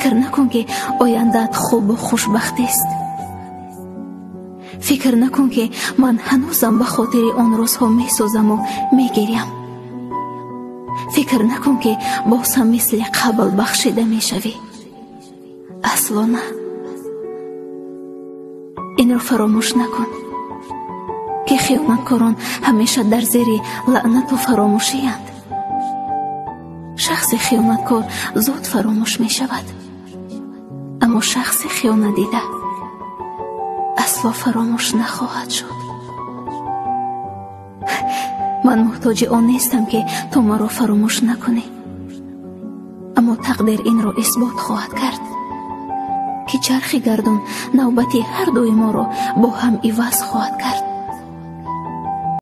Фикр накун, ки ояндаат хубу хушбахтист. Фикр накун, ки ман ҳанӯзам ба хотири он рӯзҳо месӯзаму мегирям. Фикр накун, ки боз ҳам мисли қабл бахшида мешавӣ. Асло на. Инро фаромӯш накун, ки хиёнаткорон ҳамеша дар зери лаънату фаромӯшиянд. Шахси хиёнаткор зуд фаромӯш мешавад, аммо шахси хиёнатдида асло фаромӯш нахоҳад шуд. Ман муҳтоҷи он нестам, ки ту маро фаромӯш накунӣ, аммо тақдир инро исбот хоҳад кард, ки чархи гардун навбати ҳар дуи моро бо ҳам иваз хоҳад кард.